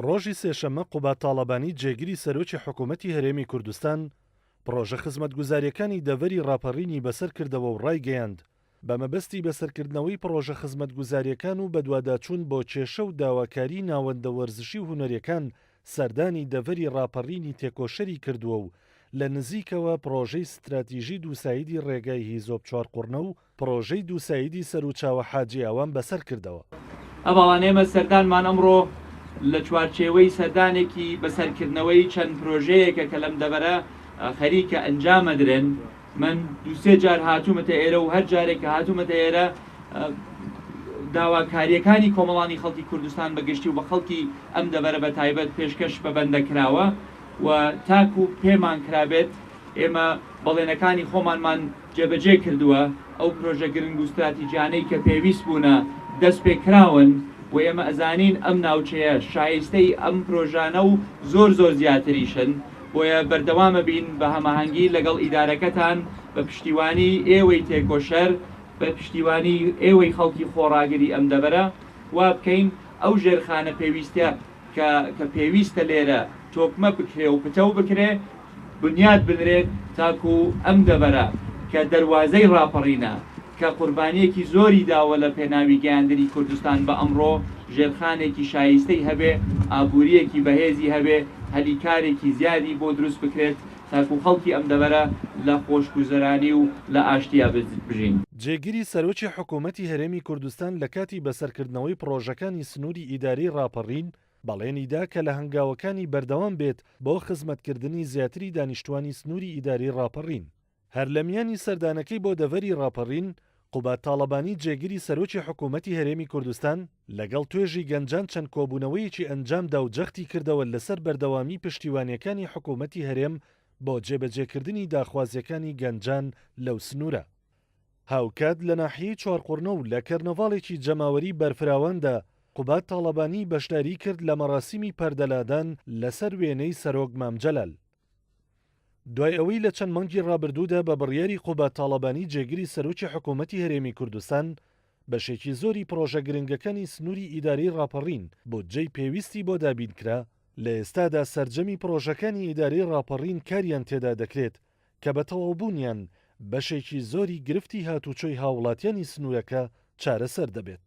ڕۆژی سێشەممە قوباد تاڵەبانی جێگری سەرۆکی حکوومەتی هەرێمی کوردستان پڕۆژە خزمەتگوزارییەکانی دەڤەری ڕاپەڕینی بەسەر کردەوە و ڕایگەیاند، بە مەبەستی بەسەرکردنەوەی پڕۆژە خزمەتگوزارییەکان و بەدواداچوون بۆ کێشە و داواکاریی ناوەندە وەرزشی و هونەرییەکان سەردانی دەڤەری ڕاپەڕینی تێکۆشەری کردووە و لە نزیکەوە پڕۆژەی ستراتیژی دووسایدی ڕێگای هیزۆپ چوارقوڕنە و پڕۆژەی دووسایدی سەروچاوە حاجیاوام بەسەر کردەوە. هەڤاڵان ئێمە سەردانمان ئەمڕۆ لە چوارچێوەی سەردانێکی بەسەرکردنەوەی چەند پرۆژەیەکە کە لەم دەڤەرە خەریکە ئەنجامەدرێن، من دوو سێ جار هاتوومەتە ئێرە و هەر جارێک کە هاتوومەتە ئێرە داواکارییەکانی کۆمەڵانی خەڵکی کوردستان بە گشتی و بە خەڵکی ئەم دەڤەرە بە تایبەت پێشکەش بە بەندە کراوە و تاکوو پێمان کرابێت ئێمە بەڵێنەکانی خۆمانمان جێبەجێ کردووە، ئەو پرۆژە گرنگ و ستراتیجیانەی کە پێویست بوونە دەست پێ کراون و ئێمە ئەزانین ئەم ناوچەیە شایستەی ئەم پرۆژانە و زۆر زۆر زیاتریشن، بۆیە بەردەوام ئەبین بە هەماهەنگی لەگەڵ ئیدارەکەتان، بە پشتیوانی ئێوەی تێکۆشەر، بە پشتیوانی ئێوەی خەڵکی خۆڕاگری ئەم دەڤەرە وا بکەین ئەو ژێرخانە پێویستە کە کە پێویستە لێرە تۆکمە بکرێ و پتەو بکرێ، بنیات بنرێت تاکو ئەم دەڤەرە کە دەروازەی ڕاپەڕینە، کە قوربانییەکی زۆری داوە لە پێناوی گەیاندنی کوردستان بە ئەمڕۆ، ژێرخانێکی شایستەی هەبێ، ئابوورییەکی بەهێزی هەبێ، هەلی کارێکی زیادی بۆ دروست بکرێت تاکو خەڵکی ئەم دەڤەرە لە خۆشگوزەرانی و لە ئاشتیا بژین. جێگری سەرۆکی حکوومەتی هەرێمی کوردستان لە کاتی بەسەرکردنەوەی پڕۆژەکانی سنووری ئیدارەی ڕاپەڕین بەڵێنی دا کە لە هەنگاوەکانی بەردەوام بێت بۆ خزمەتکردنی زیاتری دانیشتوانی سنووری ئیدارەی ڕاپەڕین. هەر لە میانی سەردانەکەی بۆ دەڤەری ڕاپەڕین، قوباد تاڵەبانی جێگری سەرۆکی حکوومەتی هەرێمی کوردستان لەگەڵ توێژی گەنجان چەند کۆبوونەوەیەکی ئەنجامدا و جەختی کردەوە لەسەر بەردەوامی پشتیوانییەکانی حکوومەتی هەرێم بۆ جێبەجێکردنی داخوازییەکانی گەنجان لەو سنوورە. هاوکات لە ناحیەی چوارقوڕنە و لە کەرنەڤاڵێکی جەماوەری بەرفراواندا قوباد تاڵەبانی بەشداری کرد لە مەراسیمی پەردەلادان لەسەر وێنەی سەرۆک مام جەلال. دوای ئەوەی لە چەند مانگی ڕابردوودا بە بڕیاری قوباد تاڵەبانی جێگری سەرۆکی حکوومەتی هەرێمی کوردستان بەشێکی زۆری پڕۆژە گرنگەکانی سنووری ئیدارەی ڕاپەڕین بودجەی پێویستی بۆ دابینکرا، لە ئێستادا سەرجەمی پڕۆژەکانی ئیدارەی ڕاپەڕین کاریان تێدا دەکرێت کە بە تەواوبوونیان بەشێکی زۆری گرفتی هاتووچۆی هاووڵاتیانی سنوورەکە چارەسەر دەبێت.